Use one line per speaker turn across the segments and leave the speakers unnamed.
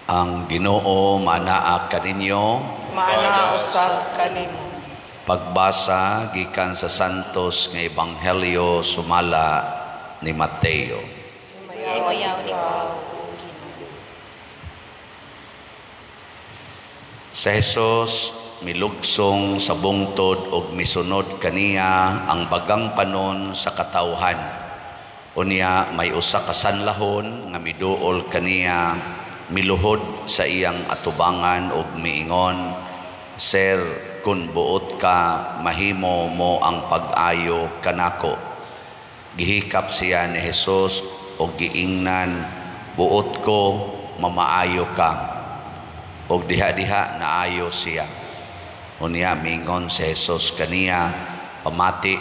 Ang Ginoo manaa kaninyo.
Maana usab kanimo.
Pagbasa gikan sa Santos nga Ebanghelyo sumala ni Mateo.
Himayaw ikaw, O Ginoo.
Sa Jesus milugsong sa bungtod og misunod kaniya ang bagang panon sa katawhan. Unya may usa ka sanlahon nga miduol kaniya, miluhod sa iyang atubangan og miingon, "Sir, kun buot ka, mahimo mo ang pag-ayo kanako." Gihikap siya ni Jesus og giingnan, "Buot ko, mamaayo ka." Og diha-diha naayo siya. Unya mingon si Jesus kaniya, "Pamati,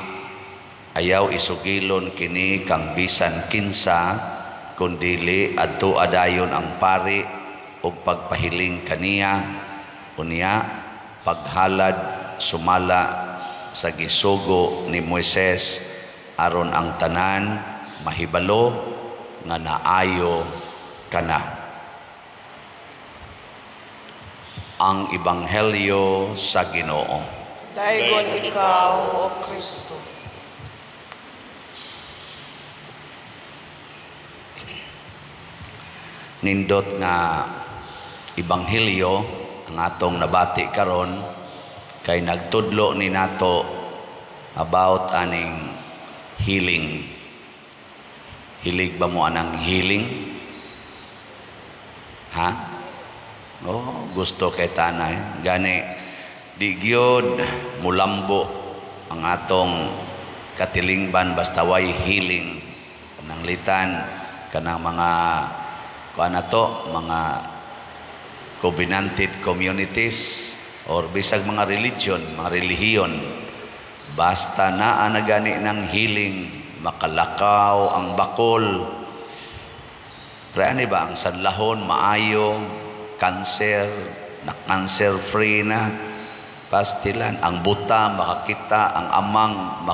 ayaw isugilon kini kang bisan kinsa, kundili adto adayon ang pari og pagpahiling kaniya. Unya paghalad sumala sa gisugo ni Moises, aron ang tanan mahibalo nga naayo kana." Ang Ebanghelyo sa Ginoo.
Daygon ikaw, O Kristo.
Nindot nga ebanghelyo ang atong nabati karon kay nagtudlo ni nato about aning healing. Hilig ba mo anang healing? Ha? Oh, gusto kay tanay. Gani di gyud mulambo ang atong katilingban basta way healing. Kanang litan kanang mga kuan nato, mga covenanted communities or bisag mga religion, mga relihiyon, basta naa na gani ng healing, makalakaw ang bakol. Pero ani ba ang sanlahon maayo, cancer, na cancer free na, pastilan ang buta makakita, ang amang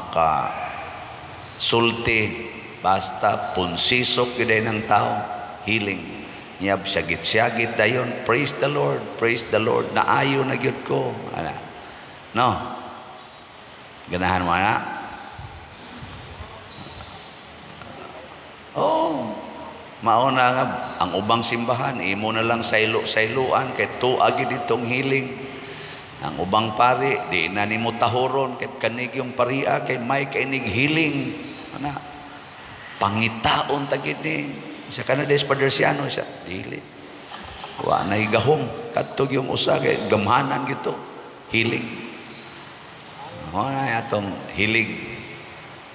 makasulti, basta punsisok gyud ng tao. Healing. Nyab syagit-syagit dayon, praise the Lord, praise the Lord, naayo na gyud ko. Ana. No. Ganahan mo na? Oh. Mauna nga ang ubang simbahan imo na lang saylo-sayloan kay tuag gyud ditong healing. Ang ubang pari di na nimo tahuron kay kanig yung paria kay may kainig healing. Ana. Pangitaon ta gid ni. Sa Canada is Padersiano siya dili. Wa na gahom kadto yung usa kay gamhanan gito healing. Mo na atong hilig.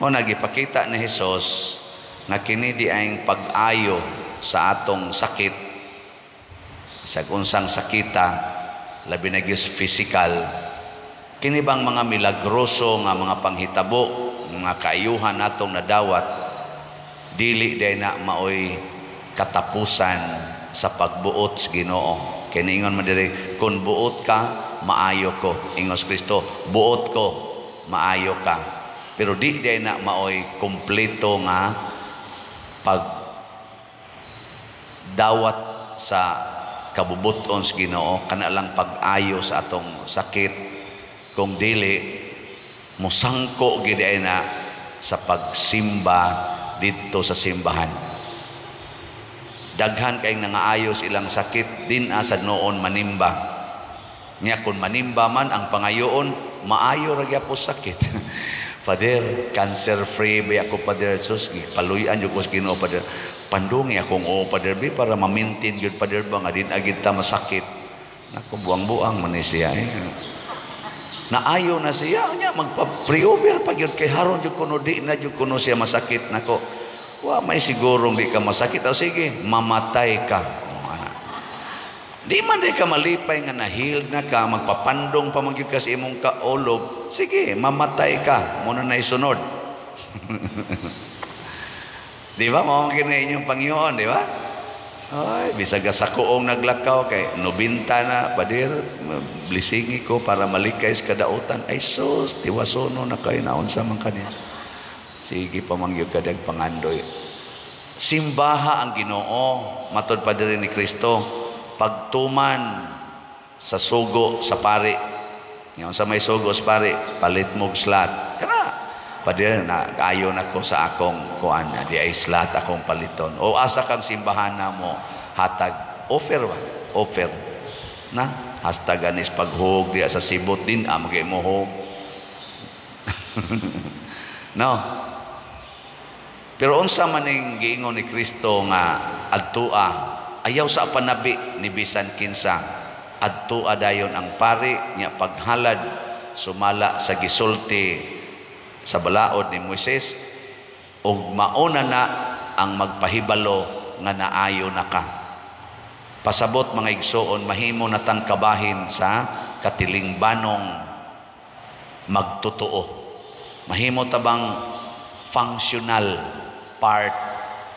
Mo na gipakita ni Hesus nga kini di ang pag-ayo sa atong sakit, sa unsang sakita, labi na gyud physical. Kini bang mga milagroso nga mga panghitabo, mga kaayuhan natong nadawat, dili day na maoy katapusan sa pagbuot sa Ginoo. Kay niingon man diri, kun buot ka, maayo ko. Ingos Kristo, buot ko, maayo ka. Pero di day na maoy kompleto nga pagdawat sa kabubuton sa Ginoo, kana lang pag-ayo sa atong sakit. Kung dili mosangko gid ay na sa pagsimba didto sa simbahan. Daghan kay nangaayos ilang sakit din asa noon manimba. Nya kun manimba man ang pangayoon, maayo ra gyapon sakit. Father, cancer free ba ako, Father Jesus, paluyan jud ko sa Ginoo, Father. Pandungi akong oo, Father, bi para ma-maintain gyud, Father, ba nga din agid ta masakit. Nako, buang-buang man ni siya eh. Naayo na siya nya magpa-pre-over pa gyud kay haron jud kuno di na jud kuno siya masakit. Nako, wa may sigurong di ka masakit. O sige, mamatay ka. O, ana. Di man di ka malipay nga na-healed na ka, magpapandong pa man gyud ka sa imong kaolob. Sige, mamatay ka. Muna na isunod. Di ba? Mao man kini inyong Panginoon, di ba? Ay, bisag sa kuong naglakaw kay 90 na, padir, blesingi ko para malikay sa kadautan. Ay sus, tiwasono na kayo, naunsa man kaniya. Sige pa man gyud kadag pangandoy. Simbaha ang Ginoo, matod pa diri ni Kristo. Pagtuman sa sugo sa pari. Ngayon sa may sugo sa pari, palit mo slot. Kana padre na ayon ako sa akong kuan, di ay slot akong paliton. O asa kang simbahan na mo hatag offer ba? Offer. Na hashtag anis paghug diya sa sibot din am kay mo hug. No. Pero unsa man ning giingon ni Kristo nga adtua, ayaw sa panabi ni bisan kinsa, adtua dayon ang pari nya paghalad sumala sa gisulti sa balaod ni Moises, ug mauna na ang magpahibalo nga naayo na ka. Pasabot, mga igsoon, mahimo natang kabahin sa katilingbanong magtotoo. Mahimo tabang functional part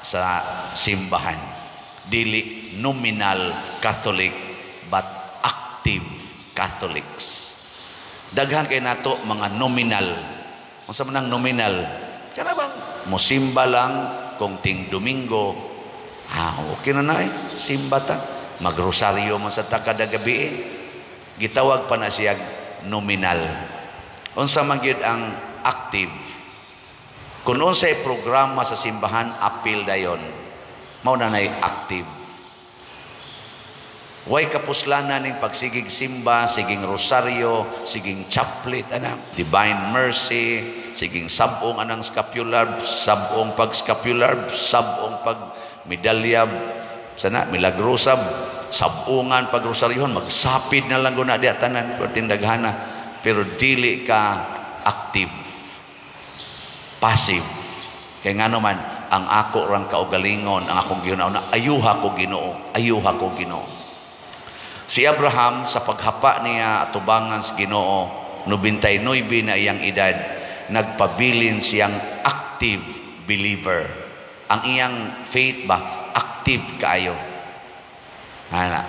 sa simbahan. Dili nominal Catholic but active Catholics. Daghan kay nato mga nominal. Unsa man ang nominal? Kana bang musimba lang kung ting Domingo? Ah, okay na na eh. Simba ta. Magrosaryo man sa ta kada gabi eh. Gitawag pa na siya nominal. Unsa man gyud ang active? Kung unsay programa sa simbahan, apil dayon. Mao na nay active. Way kapuslanan ning pagsigig simba, siging rosaryo, siging chaplet anang Divine Mercy, siging sabong anang scapular, sabong pag scapular, sabong pag medalya, sana milagrosa, sabungan pag rosaryohon, magsapid na lang guna diya tanan, perting daghana, pero dili ka active. Passive. Kay ngano man, ang ako rang kaugalingon, ang akong gihuna-huna, ayuha ko Ginoo, ayuha ko Ginoo. Si Abraham sa paghapa niya atubangan sa Ginoo, 99 na iyang edad, nagpabilin siyang active believer. Ang iyang faith ba, active kaayo. Ana.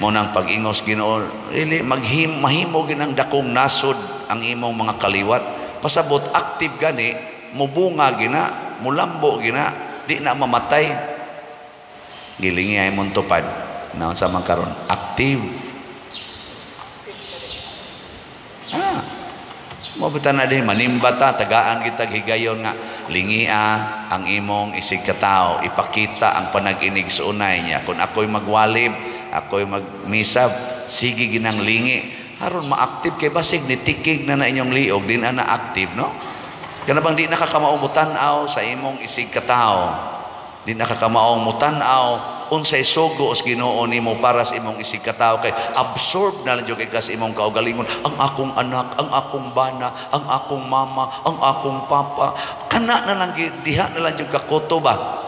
Mo nang pag-ingos Ginoo, really mahimo ginang dakong nasod ang imong mga kaliwat. Pasabot active gani, mubunga gina, mulambo gina, di na mamatay. Gilingi ay mong tupad. Naon sa man karon active. Ah. Mo bita na di manimba ta, tagaan kita higayon nga lingia ang imong isig katao, ipakita ang panag-inig sa unay niya. Kung ako'y magwalib, ako'y magmisa, sige ginang lingi. Aron ma-active kay basig nitikig na na inyong liog, di na na-active, no? Kana bang di nakakamaong mutan-aw sa imong isig katao? Di nakakamaong mutan-aw unsay sugo sa Ginoo nimo para sa imong isig katao, kay absorb na lang jud kay ka sa imong kaugalingon. Ang akong anak, ang akong bana, ang akong mama, ang akong papa, kana na lang diha na lang jud kakuto ba?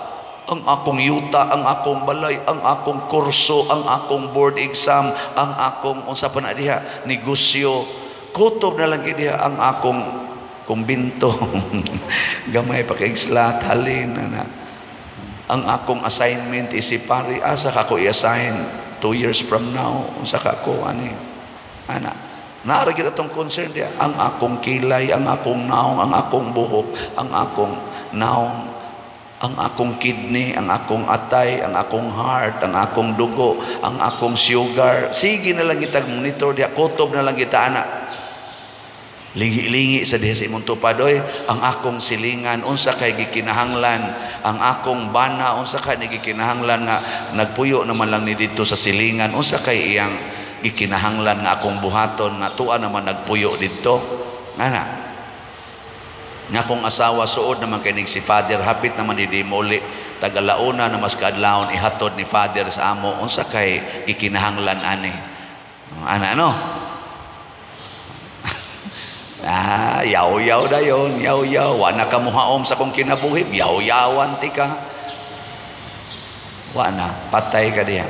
Ang akong yuta, ang akong balay, ang akong kurso, ang akong board exam, ang akong unsa pa na diha, negosyo, kutob na lang diha ang akong kumbinto. Gamay pa kay slat halin na. Ang akong assignment isip pari, asa ka ko i-assign 2 years from now, unsa ka ko ani ana. Naara gyud atong concern diha, ang akong kilay, ang akong naong, ang akong buhok, ang akong naong, ang akong kidney, ang akong atay, ang akong heart, ang akong dugo, ang akong sugar. Sige na lang kita monitor diha, kutob na lang kita ana. Lingi-lingi sa diha sa imong tupad, oy, ang akong silingan unsa kay gikinahanglan, ang akong bana unsa kay gikinahanglan nga nagpuyo naman lang ni didto sa silingan, unsa kay iyang gikinahanglan nga akong buhaton nga tuwa naman nagpuyo didto. Ana. Nga akong asawa suod naman kay ning si Father, hapit naman di muli tagalauna na mas kaadlawon ihatod ni Father sa amo, unsa kay gikinahanglan ani. Ana no? Ah, yaw-yaw dayon, yaw-yaw. Wa na ka muhaom sa kong kinabuhi, yaw-yawan ti ka. Wa na, patay ka diha.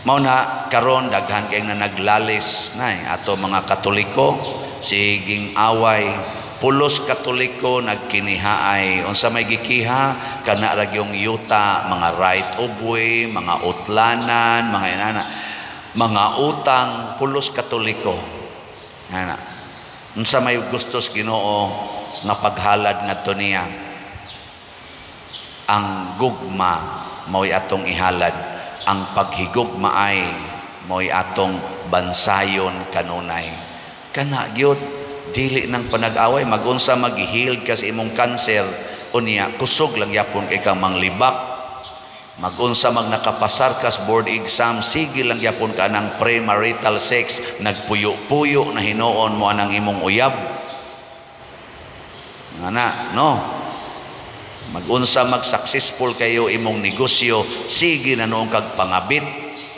Mao na karon daghan kay nga naglalis na eh, ato mga Katoliko, siging away, pulos Katoliko nagkinihaay. Unsa may gikiha kana ra gyung yuta, mga right of way, mga utlanan, mga inana, mga utang, pulos Katoliko. Ana. Unsa may gustos Ginoo nga paghalad ngadto niya? Ang gugma mao'y atong ihalad. Ang paghigugmaay mo'y atong bansayon kanunay. Kana gyud, dili nang panag-away. Magunsa mag-heal ka sa imong cancer, unya kusog lang yapon kay kang manglibak. Magunsa mag nakapasar ka sa board exam, sige lang yapon ka ng premarital sex, nagpuyo-puyo na hinuon mo anang imong uyab. Ana, no? Magunsa mag successful kayo imong negosyo, sige na noong kag pangabit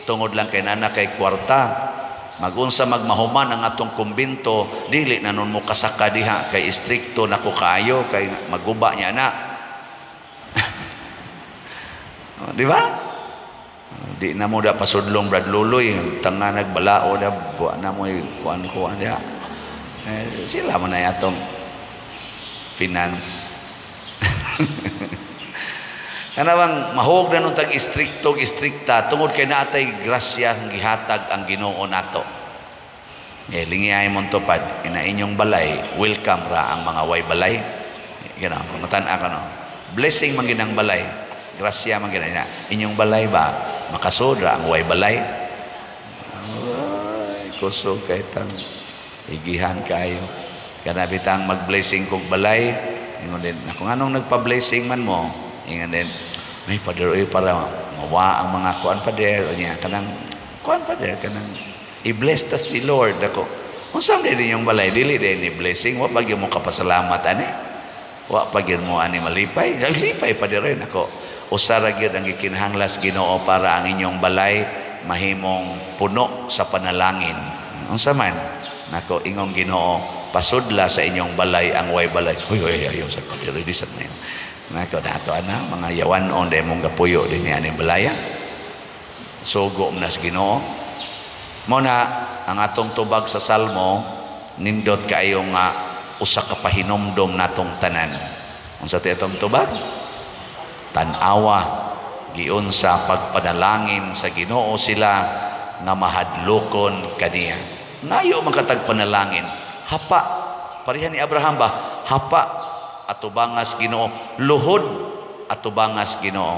tungod lang kay nana kay kwarta. Magunsa magmahuman ang atong kumbinto, dili na nun mo kasaka diha kay istrikto na ko kaayo kay maguba niya na. Di ba? Di na mo da pasudlong Brad Luloy, tanga nagbalao da buwa na mo kuan-kuan diha. Eh, sila mo na atong finance. Kana bang mahog na nung tag istrikto istrikta tungod kay naatay grasya ang gihatag ang Ginoo nato. Eh, lingiyay mon tupad ina inyong balay, welcome ra ang mga way balay. Gano, pangutan-a ka no. Blessing man ginang balay, grasya man gina inyong balay ba makasod ra ang way balay. Ay, kusog kay tang igihan kayo. Kana bitang mag-blessing kog balay, ingon din ako nganong nagpa-blessing man mo. Ingon din, may Father, oy, para mawa ang mga kuan, Father, unya kanang kuan, Father, kanang i-bless tas ni Lord ako. Unsa man din yung balay, dili din ni blessing, wa pa gyud mo kapasalamat ani. Wa pa gyud mo ani malipay. Ay, lipay, Father, oy, nako. Usa ra gyud ang gikinahanglas Ginoo para ang inyong balay mahimong puno sa panalangin. Unsa man? Nako, ingong Ginoo, pasudla sa inyong balay ang way balay. Uy, uy, ayaw sa Father, di sa na. Nako, dato ana mga yawan-on dahil mong gapuyo din ni aning balaya. Sugo man sa Ginoo. Mo na ang atong tubag sa Salmo, nindot kaayo nga usa ka pahinomdom natong tanan. Unsa ti atong tubag? Tan-awa giunsa pagpanalangin sa Ginoo sila nga mahadlokon kaniya. Ngayo man katag panalangin. Hapa, pareha ni Abraham ba? Hapa atubangas Ginoo, luhod atubangas Ginoo.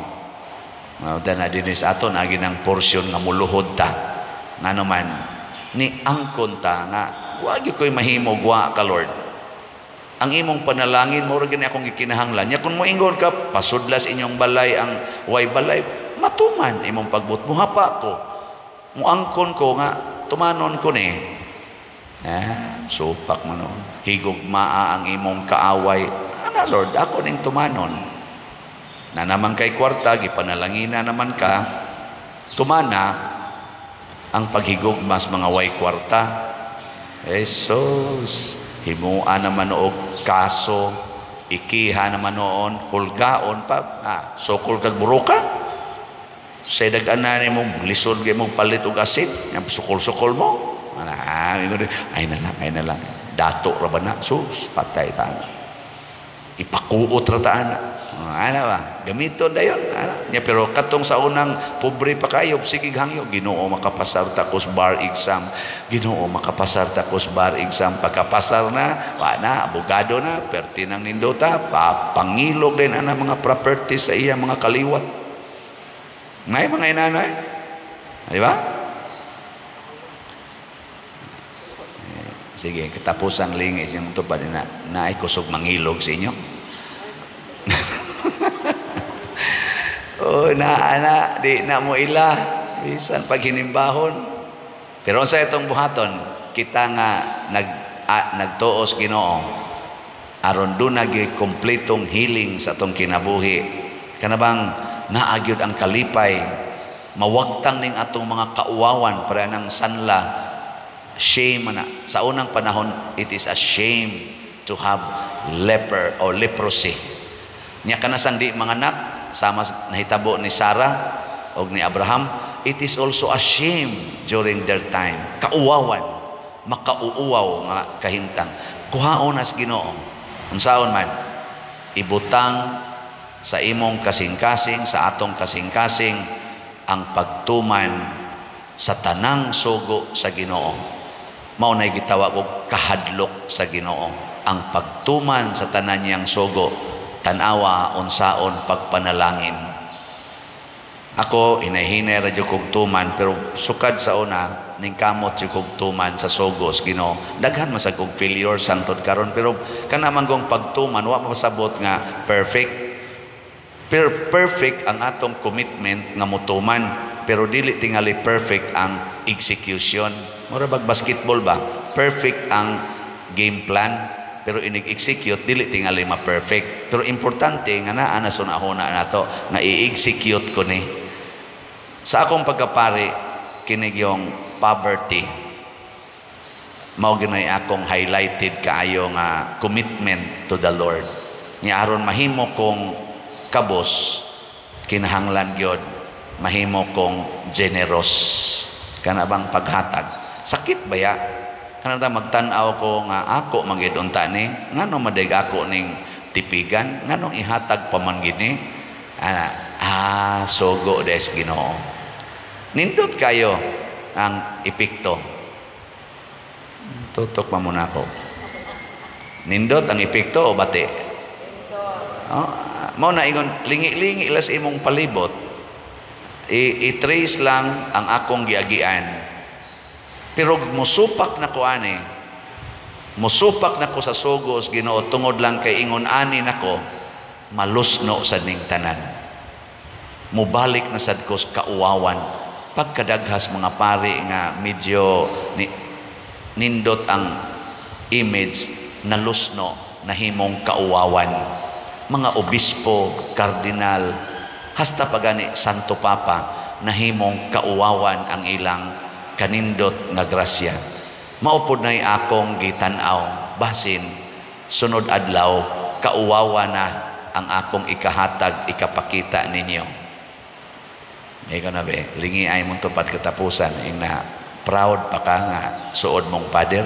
Na dinis aton agi ng porsyon nga muluhod ta. Ngano man ni angkon ta nga wa gyud koy mahimo wa ka, Lord. Ang imong panalangin mao ra gani akong gikinahanglan. Nya kun moingon ka pasudlas inyong balay ang way balay, matuman imong pagbut. Muhapa ko. Muangkon ko nga tumanon ko ni. Ah, supak man no. Higugmaa ang imong kaaway. Ana Lord, ako ning tumanon. Na naman kay kwarta, gipanalangina naman ka, tumana ang paghigugma sa mga way kwarta. Jesus, himua naman og kaso, ikiha naman noon, hulgaon pa, ah, sukol kag buruka. Sa dag-ana nimo, lisod kay mong palit og asin, sukol-sukol mo. Ana, ay na lang, ay na lang. Dato ra ba na? Sus, patay ta. Ipakuot ra ta ana. Ana ba? Gamiton dayon. Ana. Nya pero katong sa unang pobre pa kayo, sige hangyo, Ginoo makapasar ta kos bar exam. Ginoo makapasar ta kos bar exam. Pagkapasar na, wa na, abogado na, perti nang nindota, pangilog din ana mga properties sa iya mga kaliwat. Nay mga inanay. Di ba? Sige, katapos ang lingis yung tupad na naay kusog mangilog sa inyo. Oh, na ana, di na mo ila bisan pag hinimbahon. Pero sa itong buhaton, kita nga nagtuos Ginoo aron doon nagi kompletong healing sa atong kinabuhi. Kana bang naagyod ang kalipay, mawagtang ning atong mga kauwawan para nang sanla. Shame na. Sa unang panahon, it is a shame to have leper or leprosy. Nya kanasang di manganak, sama nahitabo ni Sarah o ni Abraham, it is also a shame during their time. Kauwawan, makauuwaw nga kahimtang. Kuhaon as Ginoo. Unsaon man, ibutang sa imong kasing-kasing, sa atong kasing-kasing, ang pagtuman sa tanang sugo sa Ginoo. Mao nay gitawag og kahadlok sa Ginoo, ang pagtuman sa tanan niyang sugo, tan-awa unsaon pagpanalangin. Ako, hinay-hinay ra jud kog tuman, pero sukad sa una ning kamot jud kog tuman sa sugo sa Ginoo. Daghan man sad kog failure hangtod karon, pero kana man gong pagtuman wa mapasabot nga perfect. Pero perfect ang atong commitment nga motuman, pero dili tingali perfect ang execution. Mura bag basketball ba? Perfect ang game plan, pero inig-execute dili tingali ma-perfect. Pero importante nga naa na sunahuna nato nga i-execute ko ni. Sa akong pagkapari, kinig yung poverty. Mao ginoy akong highlighted kaayo nga commitment to the Lord. Ni aron mahimo kong kabos, kinahanglan gyud mahimo kong generous. Kana bang paghatag? Sakit ba ya? Kana ta magtan-aw ko nga ako man gyud unta ni, ngano madig ako ning tipigan, nganong ihatag pa man gid ni? Ana, sugo des Ginoo. Nindot kayo ang epekto. Tutok pa muna ako. Nindot ang epekto o bati? Oh, mao na ingon lingi-lingi las imong palibot. I-trace lang ang akong giagian. Pero musupak na ko ani. Musupak na ko sa sugos Ginoo tungod lang kay ingon ani nako malusno sad ning tanan. Mubalik na sad ko sa kauwawan. Pagkadaghas mga pari nga medyo nindot ang image, nalusno, nahimong kauwawan. Mga obispo, kardinal, hasta pagani Santo Papa, nahimong kauwawan ang ilang kanindot nga grasya. Maupod na'y akong gitan-aw, basin sunod adlaw kauwawan na ang akong ikahatag, ikapakita ninyo. Ikaw na be, lingi ay mong tupad katapusan, ing na proud pa ka nga suod mong father,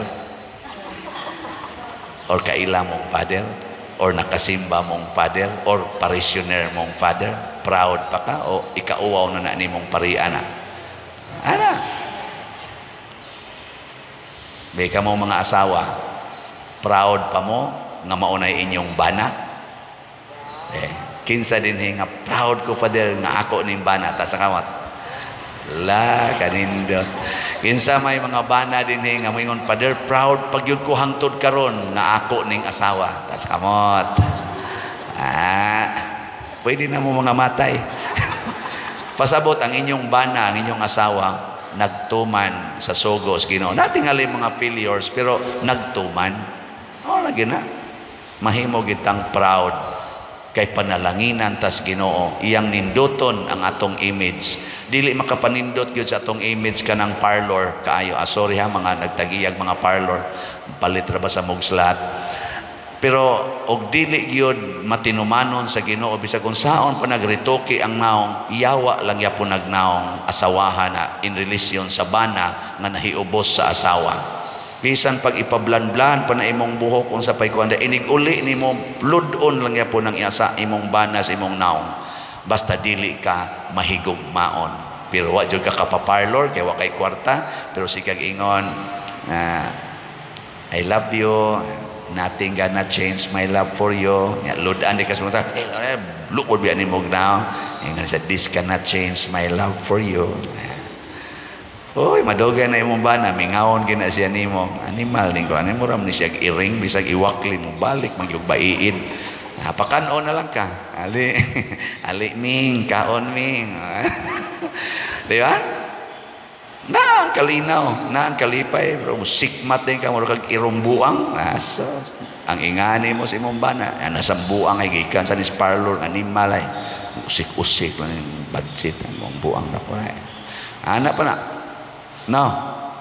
or kaila mong father, or nakasimba mong father, or parishioner mong father, proud pa ka, o ikauwaw na na ni mong pariana. Ana. Be ka mo mga asawa, proud pa mo nga maunay inyong bana? Eh, kinsa din nga proud ko father nga ako ning bana ta sa kawat. La kanindo. Kinsa may mga bana din nga moingon, "Father, proud pagyud ko hangtod karon nga ako ning asawa." Tas kamot. Ah, pwede na mo mga matay. Pasabot ang inyong bana, ang inyong asawa nagtuman sa sugos Ginoo. Natingali mga failures pero nagtuman. Oh, lagi na. Mahimo gitang proud kay panalanginan tas Ginoo, iyang ninduton ang atong image. Dili makapanindot gyud sa atong image kanang parlor kaayo. Ah, sorry ha mga nagtagiyag mga parlor, palit ra ba sa mugslahat. Pero og dili gyud matinumanon sa Ginoo, bisag kung saon pa nagretoke ang naong, yawa lang yapon nagnaong asawahan na in relation sa bana nga nahiubos sa asawa. Bisan pag ipablan-blan pa na imong buhok unsa pay kuan, inig-uli nimo lud-on lang yapon ang iasa imong bana sa imong naong. Basta dili ka mahigugmaon. Pero wa jud ka kapaparlor kay wa kay kwarta, pero sikag ingon, "I love you, nothing gonna change my love for you." Ya, ludan di ka sa mga, eh, lukod biya ni mo naong. Ingon sa, "This cannot change my love for you." Oy, madugay na imong bana, mingawon gina siya nimo. Animal ning ko, ani mo ram ni siya iring bisag iwakli mo balik magyug baiid. Pakan-on na lang ka. Ali, ali ming, kaon ming. Di ba? Na ang kalinaw, na ang kalipay, pero sikmat din ka mo kag irong buang. Aso, ang ingani mo sa imong bana, nasa buang ay gikan sa nis parlor animal ay usik-usik lang yung budget ang buang na ko ay. Ana pa na. No.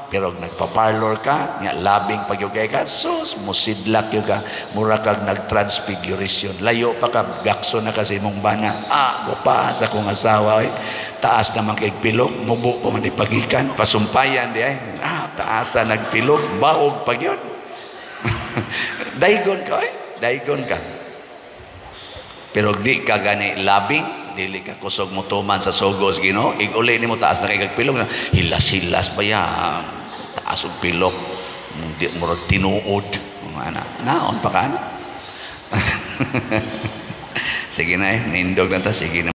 Pero nagpa-parlor ka, nga labing pagyugay ka, sus, musidlak yun ka, mura kag nag-transfiguration. Layo pa ka, gakso na kasi imong bana. Ah, gupa sa kong asawa. Eh. Taas naman kay pilok, mubo pa man ipagikan, pasumpayan di ay. Ah, taasa nagpilok, baog pag yun. Daygon ka, eh. Daygon ka. Pero di ka gani labing, dili ka kusog mo tuman sa sugos Ginoo, iguli nimo taas na kay pilok, hilas-hilas pa ya, taas og pilok, di murag tinuod, ana, naon pa ka na. Sige na eh, nindog na ta, sige na.